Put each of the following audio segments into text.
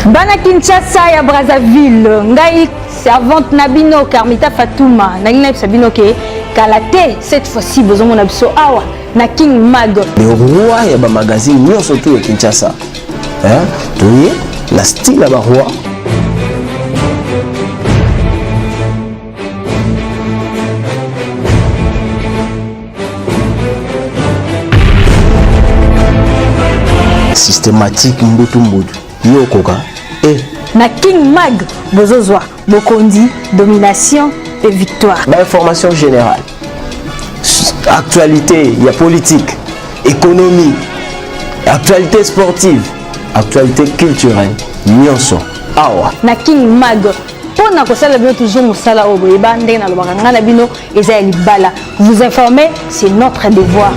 Bana Kinshasa ya Brazzaville, ngai servante na bino Carmita Fatouma, nalingi nayebisa bino ke kala te cette fois-ci bozomona biso awa na King Mag. Le roi ya ba magazine nyonso tout ya Kinshasa. Hein? Toye na style ya ba roi. Systématique mbutu mbutu yo okoka eh. Na King Mag bozozwa bokonzi, domination et victoire. Ba information générale, actualité ya politique, économie, actualité sportive, actualité culturelle, nyonso awa na King Mag mpo na kosala bino toujours mosala oyo boyeba ndenge nalobaka ngai na bino eza ya libala. Vous informer, c'est notre devoir.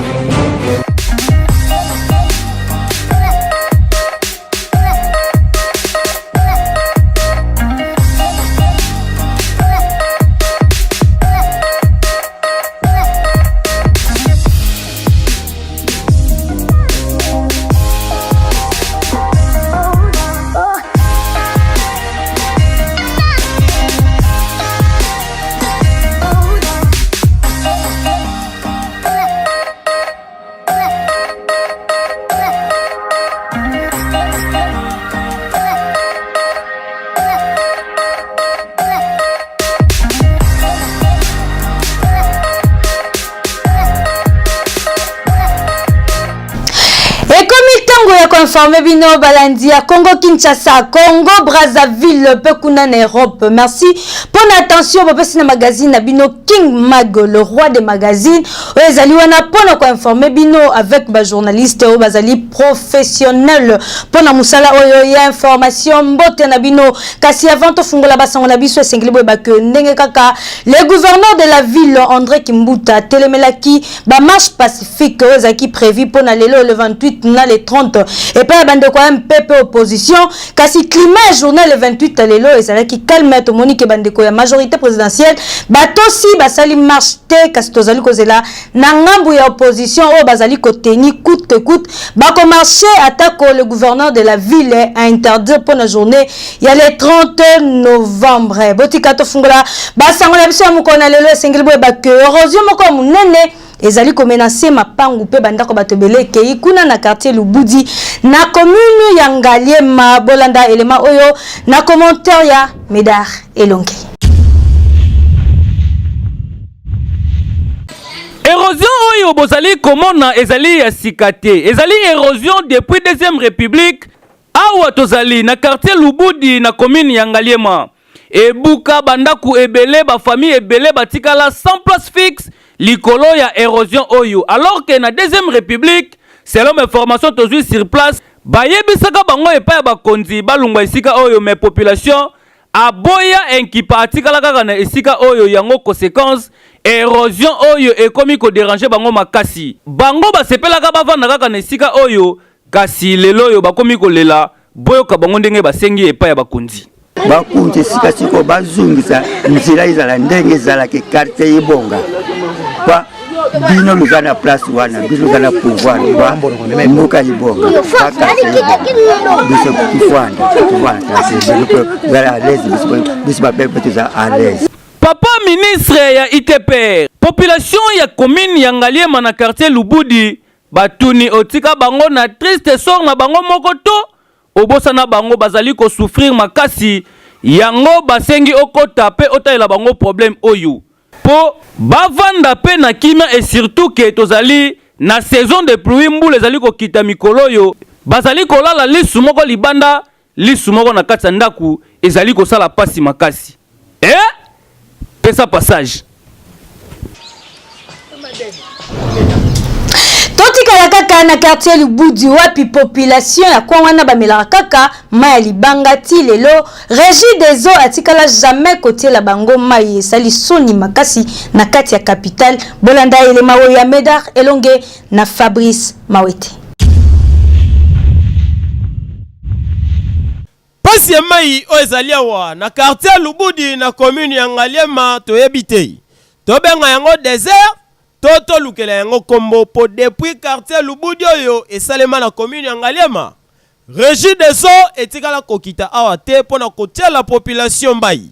Ekomi ntango ya koinforme bino balandi ya Congo Kinshasa, Congo Brazzaville mpe kuna na Europe. Merci mpo na attention bopesi na magazine na bino King Mag, le roi des magazines, oyo ezali wana mpo na koinforme bino avec ba journaliste oyo bazali professionnel mpo na mosala oyo ya information. Mbote na bino. Kasi avant tofungola basango na biso, esengeli boyeba ke ndenge kaka le gouverneur de la ville André Kimbuta atelemelaki ba marche pacifique oyo ezalaki prévu mpo na lelo le 28 na le 30 epai ya bandeko ya MPP opposition, kasi climat ya journée le 28 lelo ezalaki calme. Tomoni ke bandeko ya majorité présidentielle batosi, basali marche te, kasi tozali kozela na ngambu ya opposition oyo bazali koteni coûte que coûte bakomarche, atako le gouverneur de la ville a interdire mpo na journée ya le 30 novembre. Botika tofungola basango na biso ya mokolo na lelo. Esengeli boyeba ke érosion moko ya monene ezali komenacer mapangu mpe bandako bato ebele ekei kuna na quartier Lubudi na commune ya Ngaliema. Bolanda elema oyo na commentaire ya Medar Elonge. Erosion oyo bozali komona ezali ya sika te, ezali erosion depuis deuxième république. Awa tozali na quartier Lubudi na commune ya Ngaliema. Ebuka bandako ebele, ba famille ebele batikala sans place fixe likolo ya erosion oyo, alors que na deuxième république, selon information tozwi sur place, bayebisaka bango epai ya bakonzi balongwa esika oyo, mais population aboya inkipa, atikala kaka na esika oyo. Yango conséquence, erosion oyo ekomi kodéranger bango makasi. Bango basepelaka bavanda kaka na esika oyo, kasi lelo oyo bakomi kolela. Boyoka bango ndenge basengi epai ya bakonzi. Bakonzi esika sikoyo bazongisa nzela ezala ndenge ezalaki, quartier ebonga. Pa bino loza na place wana, biso oza na pouvoir, ba mboka ebonga, ba quartier ebonga, biso tufanda tufanda tozala à l'aise, biso bapepe toza à l'aise. Papa ministre ya ITPR, population ya commune ya Ngaliema na quartier Lubudi batuni otika bango na triste sort na bango moko to obosana bango. Bazali kosouffrir makasi, yango basengi okota mpe otalela bango problème oyo mpo bavanda mpe na kimia, et surtout ke tozali na saison de pluie, mbula ezali kokita mikolo oyo, bazali kolala lisu moko libanda, lisu moko na kati ya ndako, ezali kosala pasi makasi. E pesa passage. Totikala kaka na quartier Lubudi wapi population ya kwa wana bamelaka kaka mai ya libanga. Ti lelo Régie des eaux atikala jamais kotiela bango mai. Esali soni makasi na kati ya capitale. Bolanda elema oyo ya Medar Elonge na Fabrice Mawete. Pasi ya mai oyo ezali awa na quartier Lubudi na commune ya Ngaliema, toyebi te tobenga yango désert to tolukela yango kombo, po depuis quartier Lubudi oyo esalema na commune ya Ngaliema. Regideso etikala kokita awa te mpo na kotiela population mayi.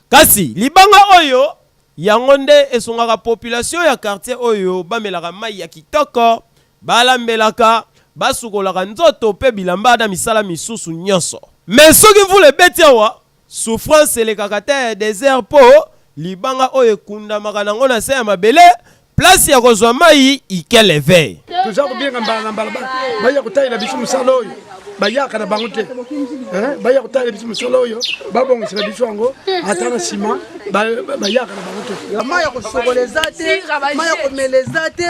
Kasi libanga oyo yango nde esungaka population ya quartier oyo bamelaka mayi ya kitoko, balambelaka, basukolaka nzoto mpe bilamba na misala misusu nionso. Mais soki mvula ebeti awa, Souffrance elekaka ata ya desert po libanga oyo ekundamaka nango na se ya mabele, place ya kozwa mayi ikeleve. Toza kobenga mbala na mbala baya kotalela biso mosala oyo bayaka na bango te, baya kotalela biso mosala oyo babongisela biso yango ata na nsima bayaka na bango te. Mai ya kosokola eza te, mai ya komela eza te.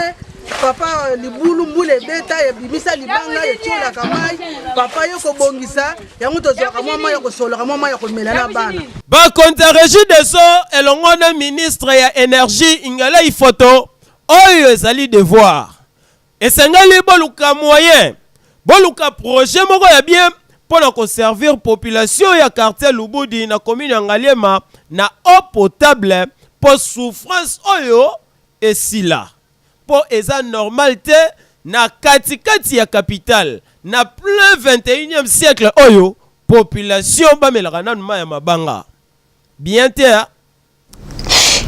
Papa libulu mbula ebeta ebimisa libanga etiolaka mai papa yo kobongisa yango tozwaka mwa mai ya kosolaka mwa mai ya komela na bana. Bakonzi ya Regideso elongo na ministre ya Energie Ingela Ifoto, oyo ezali devoir. Esengeli boluka moyen, boluka projet moko ya bien mpo na ko servir population ya quartier Lubudi na commune ya Ngaliema na eau potable mpo souffrance oyo esila. Mpo eza normal te na kati kati ya capitale na plein 21ième siècle oyo population bamelaka nanu mayi ya mabanga bien te ah.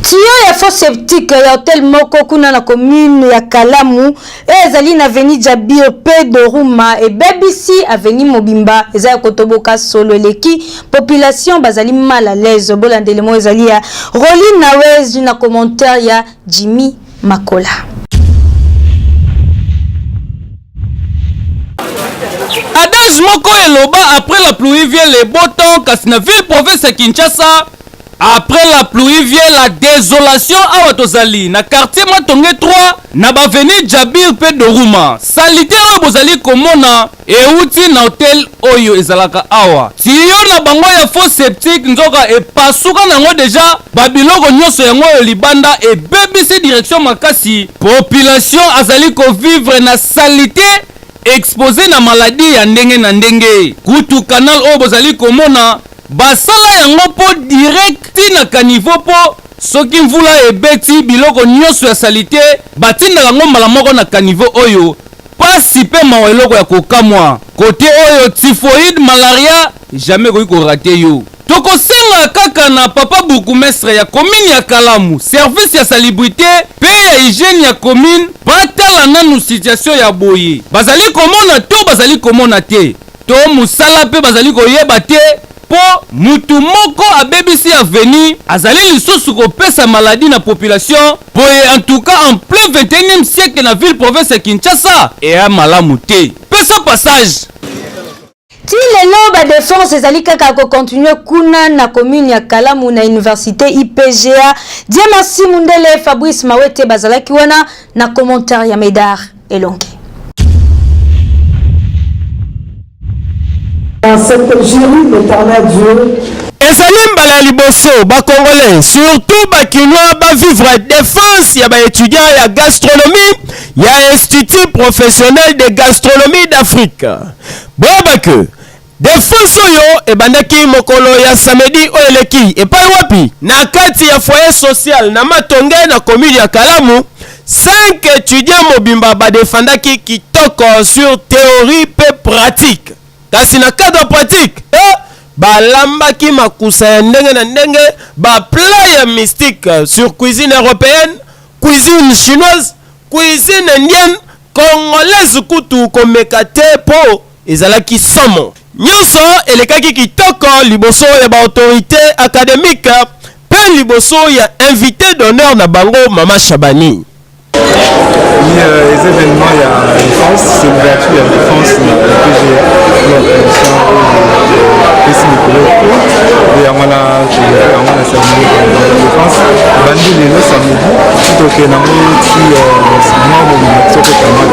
Tuyau ya fosse septique ya hotel moko kuna na commune ya Kalamu oyo ezali na avenue Jabir mpe Doruma ebebisi avenue mobimba eza ya kotoboka solo eleki population bazali mal à l'aise. Bolandele moko ezali ya Rolly Nawez na commentaire ya Jimmy Makola. Adage moko eloba après la pluie vient le beau temps kasi na ville province ya Kinshasa après la pluie vient la désolation awa tozali na quartier Matonge 3 na ba avenue Jabir pe Doruma salite oyo bozali komona Ewuti na hotel oyo ezalaka awa. Tuyau na bango ya fosse septique nzoka epasuka nango dejà ba biloko nionso yango oyo libanda ebebisi direction makasi population azali ko vivre na salite expose na maladie ya ndenge na ndenge kutu canal oyo bozali komona basala yango po direct ti na caniveau po soki mvula ebeti biloko nionso ya salite batindaka yango mbala moko na caniveau oyo Pasi pe mawa eloko ya kokamwa cote oyo typhoïde malaria jamais ekoki ko rate yo. Tokosenga kaka na papa bourgoumestre ya commune ya Kalamu, service ya salubrite pe ya hygiène ya commune batala nanu situation ya boye bazali komona to bazali komona te to musala pe bazali koyeba te Po mutu moko abebisi avenue azali lisusu kopesa maladie na population boye en tout cas en plein 21 ième siècle na ville province ya Kinshasa ea malamu te. Pesa passage. Ti lelo ba defense ezali kaka ko continuer kuna na commune ya Kalamu na universite IPGA. Dieu merci Mundele, Fabrice Mawete bazalaki wana na commentaire ya Medard Elonge. Dans cette jury, l'Éternel Dieu Ezali mbala ya liboso ba congolais surtout ba kinois ba vivre defense ya ba etudiants ya gastronomie ya Institut professionnel de gastronomie d'Afrique. Boyeba que defense oyo ebandaki mokolo ya samedi oyo eleki epai wapi? Na kati ya foyer social na Matonge na commune ya Kalamu. 5 etudiants mobimba ba defendaki kitoko sur theorie pe pratique. Kasi na cadre pratique, eh, balambaki makusa ya ndenge na ndenge, ba plats ya mystique sur cuisine europeenne, cuisine chinoise, cuisine indienne, congolaise kutu komeka te po ezalaki somo. Nionso elekaki kitoko liboso ya ba autorites academiques mpe liboso ya invite d'honneur na bango Mama Shabani. Oui, euh, les événements, il y a défense, c'est l'ouverture, il y a défense, il y a PGA, donc mission pesi mikolo et yango wana yango na samedi défense ebandi lelo samedi tokende yango ti mwa mobima tokota mwa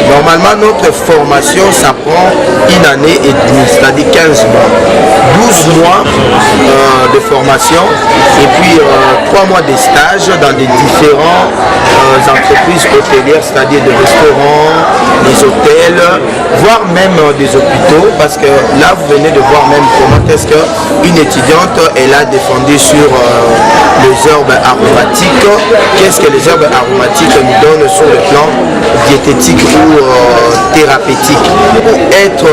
Normalement, notre formation, ça prend une année et demie, c'est-à-dire 15 mois. 12 mois euh, de formation et puis euh, 3 mois de stage dans des différentes euh, entreprises hôtelières, c'est-à-dire des restaurants, des hôtels. voire même des hôpitaux, parce que là, vous venez de voir même comment est-ce qu'une étudiante, elle a défendu sur les herbes aromatiques. Qu'est-ce que les herbes aromatiques nous donnent sur le plan diététique ou thérapeutique. Pour être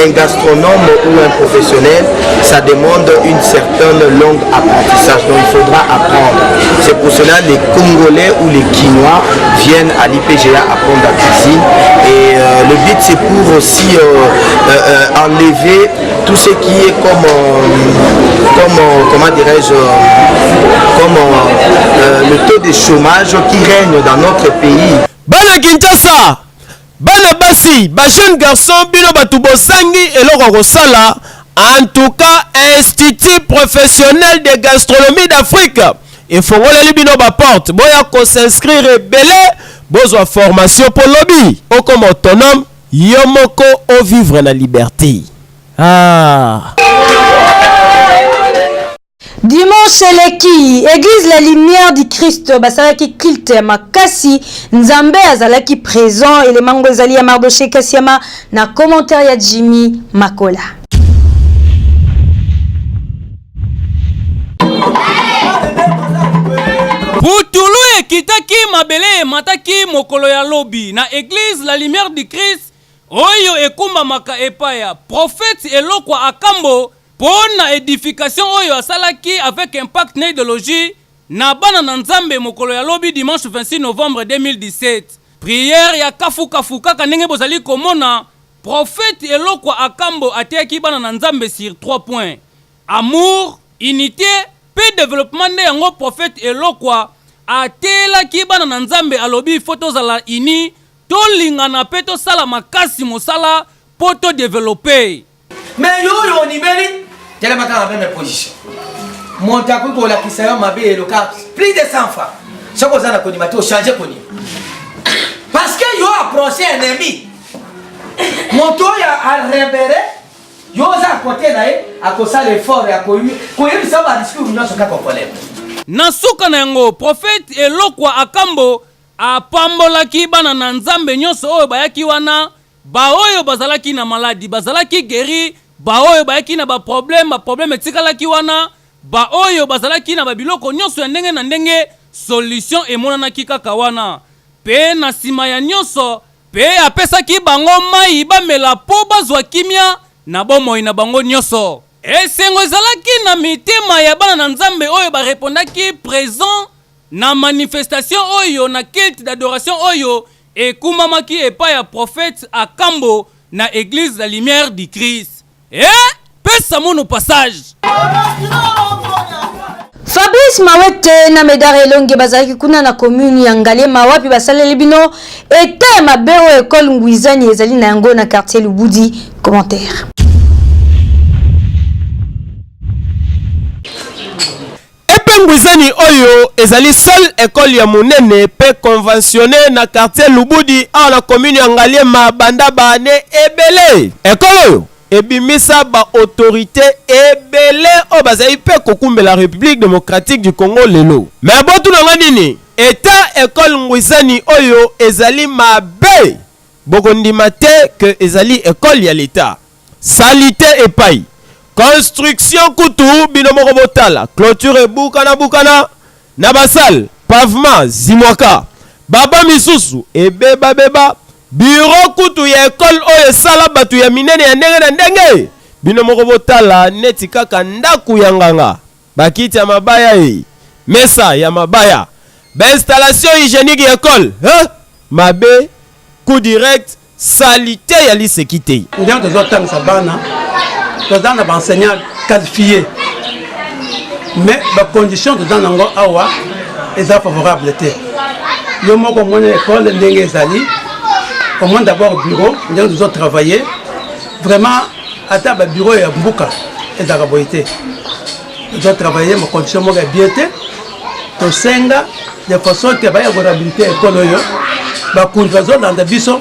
un gastronome ou un professionnel, ça demande une certaine longue apprentissage, donc il faudra apprendre. C'est pour cela les Congolais ou les Quinois viennent à l'IPGA apprendre la cuisine. Et le but, c'est pour aussi enlever tout ce qui est comme, comme comment dirais-je, comme le taux de chômage qui règne dans notre pays. Bana Kinshasa, bana basi, ba jeune garçon bino batu bozangi eloko ya kosala, en tout cas Institut professionnel de gastronomie d'Afrique efongoleli bino ba porte, boya ko s'inscrire ebele, bozwa formation po lobi okoma autonome yo moko o vivre na liberté. Ah. Dimanche eleki, Eglise La Lumière du Christ basalaki culte ya makasi, Nzambe azalaki présent. Elema ngo ezali ya Mardoché Kasiama na commentaire ya Jimmy Makola. Putulu ekitaki, mabele emataki mokolo ya lobi na Eglise La Lumière du Christ oyo ekumbamaka epai ya Prophète Elokwa Akambo mpo na edification oyo asalaki avec impact na ideologie na bana na Nzambe mokolo ya lobi dimanche 26 novembre 2017. Prière ya kafu kafu kaka ndenge bozali komona, Prophète Elokwa Akambo ateyaki bana na Nzambe sur 3 points, Amour, unite pe developpement nde yango Prophète Elokwa ateyelaki bana na Nzambe alobi faut tozala unis, tolingana pe tosala makasi mosala po to developper. Mais yo oyo ondimeli, telema kaka na meme position. Moto akoki kolakisa yo mabe eloka plus de 100 fois. Soki oza na kondima te, ochange kondima. Parce que yo approche ennemi. Moto oyo arebere, yo oza kote na ye, akosala effort ya koyebisa yo ba discours nyonso kaka okolema. Na suka na yango, Prophète Elokwa Akambo apambolaki bana na Nzambe nyonso oyo bayaki wana. Baoyo bazalaki na maladi bazalaki gueri, baoyo bayaki na ba problème, ba problème etikalaki wana, baoyo bazalaki na ba biloko nyonso ya ndenge na ndenge, solution emonanaki kaka wana. Pe na sima ya nyonso, pe apesaki bango mayi bamela po bazwa kimia na bomoi na bango nyonso. Esengo ezalaki na mitema ya bana na Nzambe oyo ba repondaki present Na manifestation oyo na culte d'adoration oyo ekumamaki epai ya prophète Akambo na eglise la lumière du Christ. Eh! Pesa mono passage. Fabrice Mawete na Medard Elonge bazalaki kuna na commune ya Ngaliema wapi basaleli bino etat ya mabe oyo école Ngwizani ezali na yango na quartier Lubudi. Commentaire. Epengwizani oyo ezali seule ecole ya munene pe conventionne na quartier Lubudi awa na commune ya Ngaliema banda ba annees ebele. Ecole oyo ebimisa ba autorites ebele oyo bazali pe kokumbela Republique democratique du Congo lelo. Mais botuna nga nini? Etat ecole Ngwizani oyo ezali mabe! Bokondima te que ezali ecole ya l'etat. Salite epayi. Construction kutu bino moko botala cloture ebukana bukana na ba salle pavement zimwaka ba banc misusu ebeba beba bureau kutu ya ecole oyo esala batu ya minene ya ndenge na ndenge bino moko botala neti kaka ndaku ya nganga ba kiti ya mabaya e mesa ya mabaya ba installation hygienique ya ecole he mabe coup direct Salite ya liseki te. Ndenge tozo tangisa bana, toza na ba enseignants qualifiés mais ba conditions toza nango awa eza favorable te. Yo moko omoni ecole ndenge ezali, omoni d'abord bureau ndenge tozo travailler, vraiment ata ba bureau ya mbuka ezalaka boye te. Tozo travailler ma condition moko ya bien te, tosenga de façon que baya ko rehabiliter ecole oyo, bakonzi bazolanda biso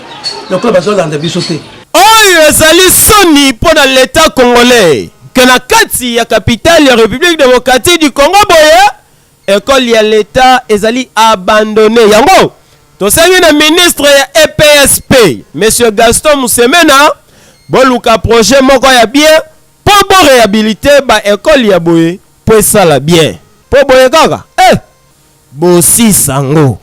lokola bazolanda biso te. Oyo ezali soni mpo na l'etat congolais que na kati ya capitale ya Republique democratique du Congo boye ecole ya l'etat ezali abandonnee. Yango. Tosengi na ministre ya EPSP, Monsieur Gaston Musemena, boluka projet moko ya bien po bo rehabiliter ba ecoles ya boye po esala bien. Po boye kaka eh! Bosisa ngo.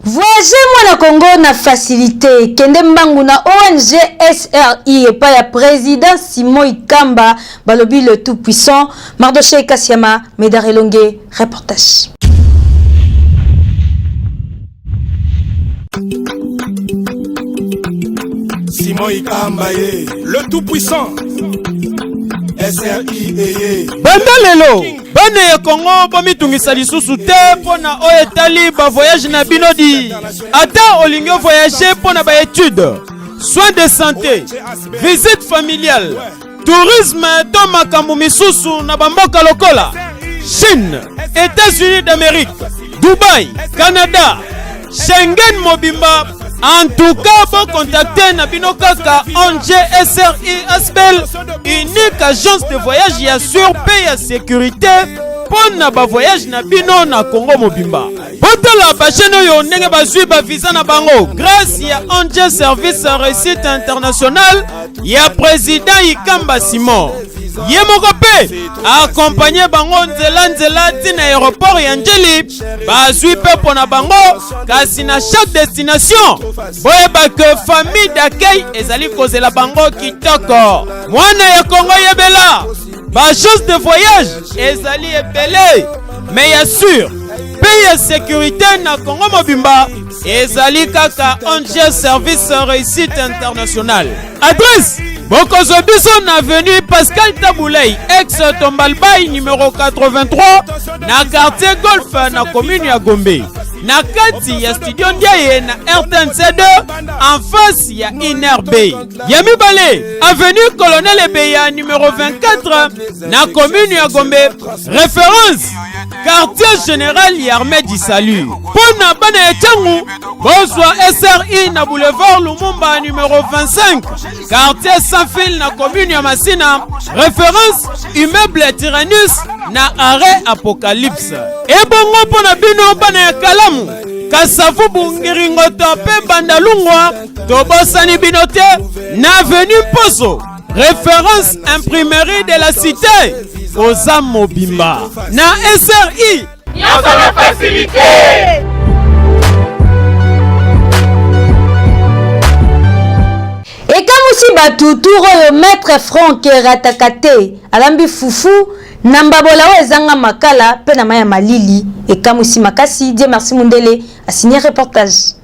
Voyager mwana Congo na facilite, kende mbangu na ONG SRI epai ya president Simon Ikamba, balobi le tout puissant. Mardochee Kasiama, Medard Elonge, reportage. Simon Ikamba ye, le tout puissant. SRI eye. Banda lelo bana ya Congo bomitungisa lisusu te mpo na oyo etali ba voyage na bino di ata olingi ovoyage mpo na ba etude soins de santé visite familiale tourisme to makambo misusu na bamboka lokola Chine, États-Unis d'Amérique, Dubaï, Canada, Schengen mobimba. En tout cas, bon contacter na bino kaka ONG SRI Asbel, unique agence de voyage ya sûr pe ya sécurité mpo na ba voyage na bino na Congo mobimba. Botala ba chaîne oyo ndenge bazwi ba visa na bango grâce ya ONG Service Réussite Internationale ya président Ikamba Simon. Ye moko mpe akompagne bango nzela nzela ti na aéroport ya Ndjili, bazwi mpepo na bango kasi na chaque destination boyeba ke famille d'accueil ezali kozela bango kitoko. Mwana ya Congo yebela ba agence de voyage ezali ebele mais ya sûr mpe ya sécurité na Congo mobimba ezali kaka ONG Service Réussite Internationale. Adresse bokozwa biso na avenue Pascal Taboulay ex Tombalbay numéro 83 na quartier Golf na commune ya Gombe na kati ya studio Ndiaye na RTNC 2 en face ya INRB. Ya mibale avenue Colonel Ebeya numéro 24 na commune ya Gombe référence quartier général ya armée du salut mpo na bana ya ntango bozwa sri na boulevard lumumba numéro 25 quartier sans fil na commune ya masina référence immeuble tyrannus na arrêt apocalypse ebongo mpo na bino bana ya kalamu kasavubu ngiringoto mpe bandalungwa tobosani bino te na avenue mposo référence imprimerie de la cité oza mobimba na sri nyonso na facilité ekamwisi bato tour oyo maître frank erataka te alambi fufu na mbabola oyo ezanga makala mpe na mai ya malili ekamwisi makasi die merci mundele asigne reportage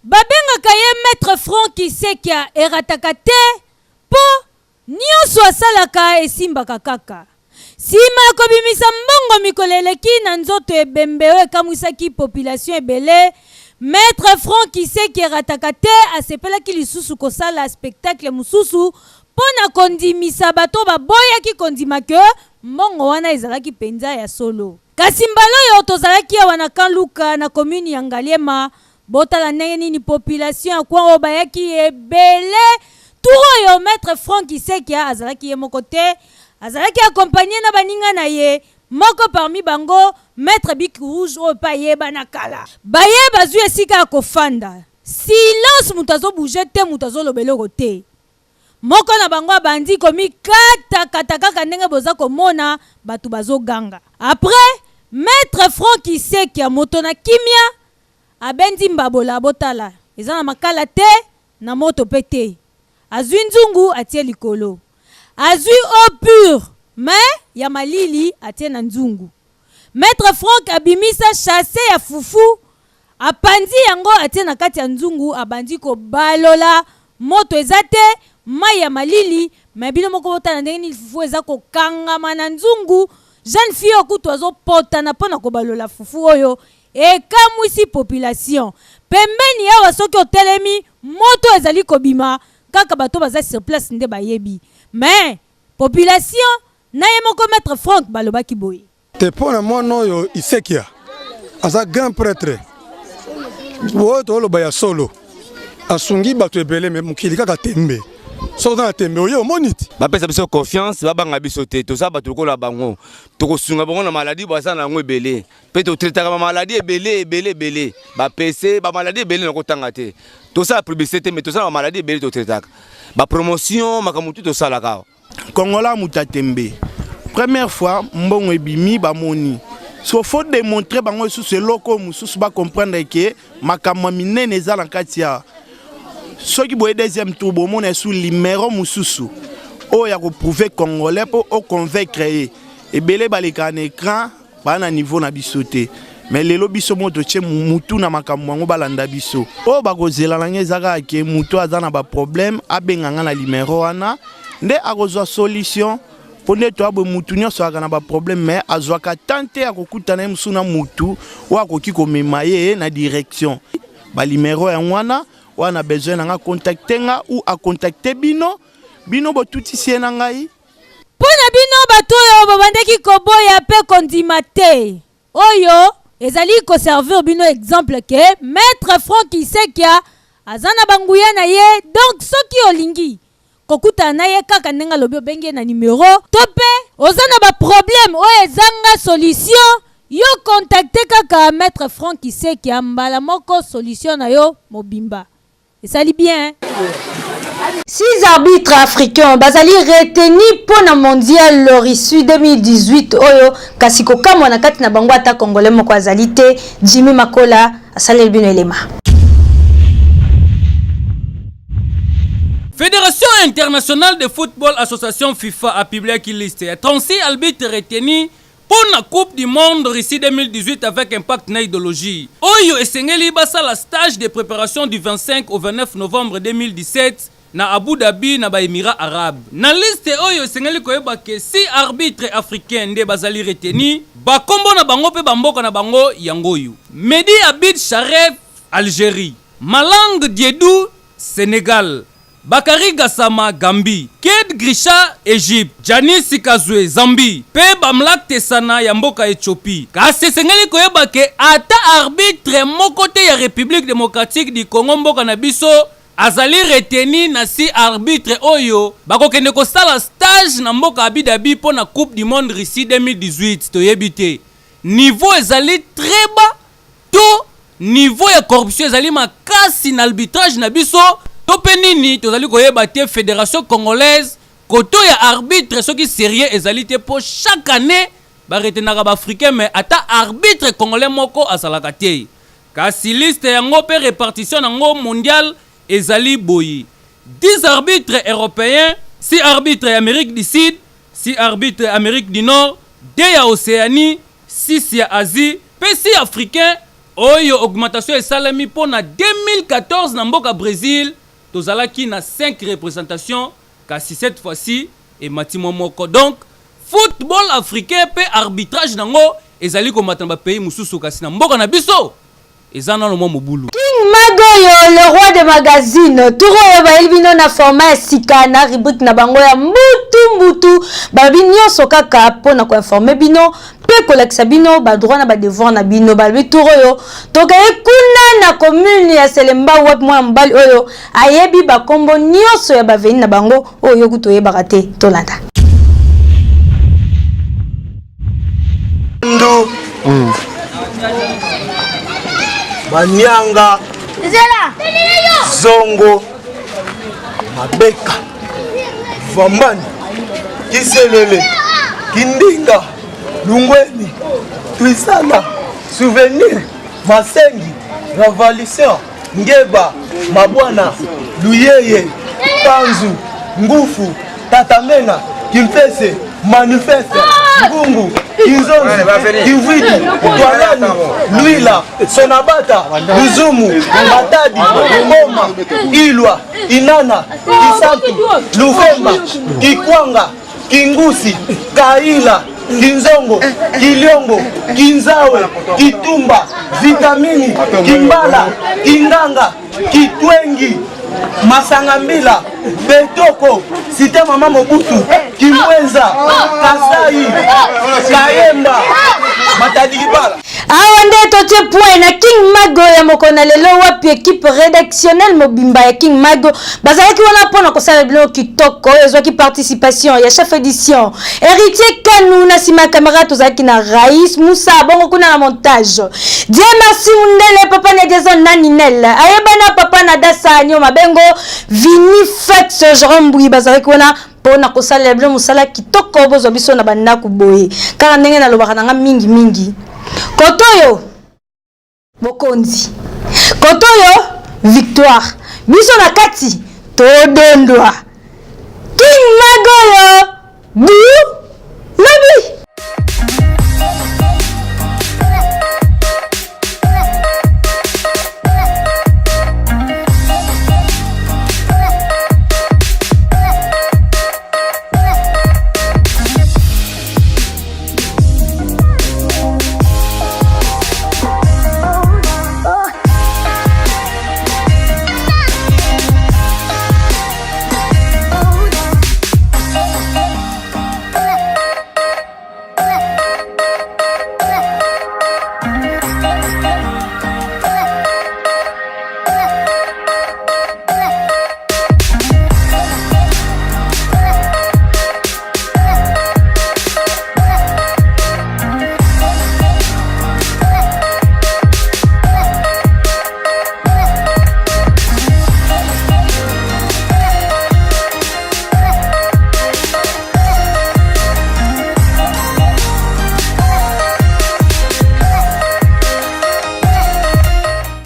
Babengaka ye Maitre Franck Kisekia erataka te po nionso asalaka esimbaka kaka. Sima ya kobimisa mbongo mikolo eleki na nzoto ebembe oyo ekamwisaki population ebele, Maitre Franck Kiseki erataka te asepelaki lisusu kosala spectacle mosusu po na kondimisa bato oyo baboyaki kondima que mbongo wana ezalaki penza ya solo. Kasi mbala oyo tozalaki awa na camp Luka na commune ya Ngaliema, botala ndenge nini population ya coin oyo bayaki ebele. Tour oyo maitre Franck Kisekia azalaki ye moko te, azalaki accompagne na baninga na ye, moko parmi bango maitre Bic Rouge oyo pe ayebana kala. Baye bazui esika ya kofanda, silence moto azo bouger te, moto azoloba eloko te. Moko na bango abandi komikata kata kaka ndenge boza komona batu bazo ganga. Après, maitre Franck Kisekia moto na kimia abendi mbabola botala eza na makala te na moto pe te. Azui nzungu atie likolo. Azui eau pure mais ya malili atie na nzungu. Maitre Franck abimisa chasse ya fufu Apanzi yango atie na kati ya nzungu abandi kobalola moto eza te mayi ya malili mais bino moko botala ndenge nini fufu eza kokangama na nzungu jeune fille oyo kutu azopotana mpo na kobalola fufu oyo ekamwisi population pembeni awa soki otelemi moto ezali kobima kaka bato baza sur place nde bayebi mais population na ye moko maitre Franck balobaki boye. Te mpo na mwana oyo Isekia aza grand prêtre oyo toloba ya solo asungi bato ebele me mokili kaka tembe. Soki oza na tembe oye omoni ti. Bapesa biso confiance, babanga biso te, toza bato lokola bango, tokosunga bango na maladie baza na yango ebele, mpe totraitaka ba maladie ebele ebele ebele, ba PC, ba maladie ebele nakotanga te, tosala publicité te, mais tosala ba maladie ebele totraitaka, ba promotion makambo tu tosalaka awa. Congolais moto ya tembe. Première fois mbongo ebimi bamoni. So faut démontrer bango lisusu eloko mosusu ba comprendre que makambo ya minene eza na kati ya soki boye deuxième tour bomona esu limero mosusu oyo ya koprouve congolais mpo oconvaincre ye ebele balekaka na écran baa na niveau na biso te mais lelo biso moko totie mutu na makambo yango balanda biso oyo bakozela na ngai eza kaka ke mutu aza na baproblème abenga ngai na limero wana nde akozwa solution mpo nde toya boye mutu nyonso azalaka na baproblème mais azwaka temps te ya kokutana ye mosusu na mutu oyo akoki komema ye na direction balimero yango wana oyo na besoin na ngai contacte nga ou acontacte bino bino botutisi ye na ngai Mpo na bino bato oyo bobandaki koboya mpe kondima te, oyo ezali ko servir bino exemple que maitre Franck Isekia aza na ba nguya na ye, donc soki olingi kokutana na ye kaka ndenge alobi obengi ye na numero to mpe oza na ba problème oyo ezanga solution, yo contacter kaka maitre Franck Isekia mbala moko solution na yo mobimba. Esali bien. 6 arbitres africains bazali retenu mpo na mondial Russie 2018 oyo kasi kokamwa na kati na bango ata congolais moko azali te. Jimmy Makola asaleli bino elema. Fédération internationale de football association FIFA a publié liste ya 36 arbitres retenus Mpo na Coupe du monde Russie 2018 avec impact na idologie oyo esengeli basala stage de preparation du 25 au 29 novembre 2017 na Abu Dhabi na ba Emirats Arabes. Na liste oyo esengeli koyeba que 6 arbitres africains nde bazali retenus, ba kombo na bango mpe ba mboka na bango yango oyo, Mehdi Abid Charef, Algerie, Malang Diedou, Senegal, Bakary Gassama, Gambie, Ked Grisha, Egypte, Janny Sikazwe, Zambie, mpe Bamlak Tesana ya mboka Ethiopie. Kasi esengeli koyeba ke ata arbitre moko te ya Republique democratique du Congo mboka na biso azali retenu na si arbitre oyo bakokende kosala stage na mboka Abu Dhabi mpo na Coupe du monde Russie 2018 toyebi te niveau ezali très bas To niveau ya corruption ezali makasi na arbitrage na biso to pe nini tozali koyeba te federation congolaise koto ya arbitre soki serieux ezali te po chaque annee ba retenaka ba africain mais ata arbitre congolais moko azalaka te kasi liste yango pe repartition nango mondial ezali boye 10 arbitres europeens 6 arbitres ya Amerique du Sud 6 arbitres ya Amerique du Nord 2 ya Oceanie 6 ya Asie mpe 6 africain oyo augmentation esalemi mpo na 2014 na mboka Bresil tozalaki na 5 representations kasi cette fois-ci emati mwa moko donc football africain mpe arbitrage nango ezali komata na ba pays mosusu kasi na mboka na biso eza nano mwa mobulu. King Magoyo le roi de magazine tour oyo bayeli bino na format ya sika na rubrique na bango ya mbutu mbutu balobi nyonso kaka mpo na koinforme bino mpe kolakisa bino badroit na badevoir na bino balobi tour oyo tokei kuna na commune ya Selembao wapi mwana mobali oyo ayebi bakombo nyonso ya baveni na bango oyo yo kutu oyebaka te tolanda Ndu. Manyanga. Zongo. Mabeka. Vambani. Kiselele. Kindinga. Lungweni. Twisana. Souvenir. Masengi. Revolution. Ngeba, Mabwana, Luyeye, Panzu, Ngufu, Tatamena, Kimpese, Manifeste, Ngungu, Kinzonzi, Kimvwidi, Twalani, Luila, Sonabata, Luzumu, Matadi, Ngoma, Ilwa, Inana, Kisantu, Luvemba, Kikwanga, Kingusi, Kaila, Kinzongo, Kiliongo, Kinzawe, Kitumba, Vitamini, Kimbala, Kinganga, Kitwengi, Masangambila, Betoko, Cité Mama Mobutu, Kimwenza, Kasai, Kayemba, Matadi Kibala. Awa nde totie point na King Mago ya mokolo na lelo, wapi equipe redactionnelle mobimba ya King Mago bazalaki wana mpo na kosala biloko kitoko oyo ezwaki participation ya chef edition Héritier Kanu, na nsima ya kamera tozalaki na Rais Moussa, bongo kuna na montage Dieu merci Mundele, papa na Jason na Ninel ayebana, papa na Dasa Nyo Mabengo, Vini Fax, Jerome Mbui bazalaki wana mpo na kosalela bino mosala kitoko. Bozwa biso na bandako boye kaka ndenge nalobaka na nga mingi mingi, koto oyo bokonzi, koto oyo victoire, biso na kati todondwa. King Magoyo bu.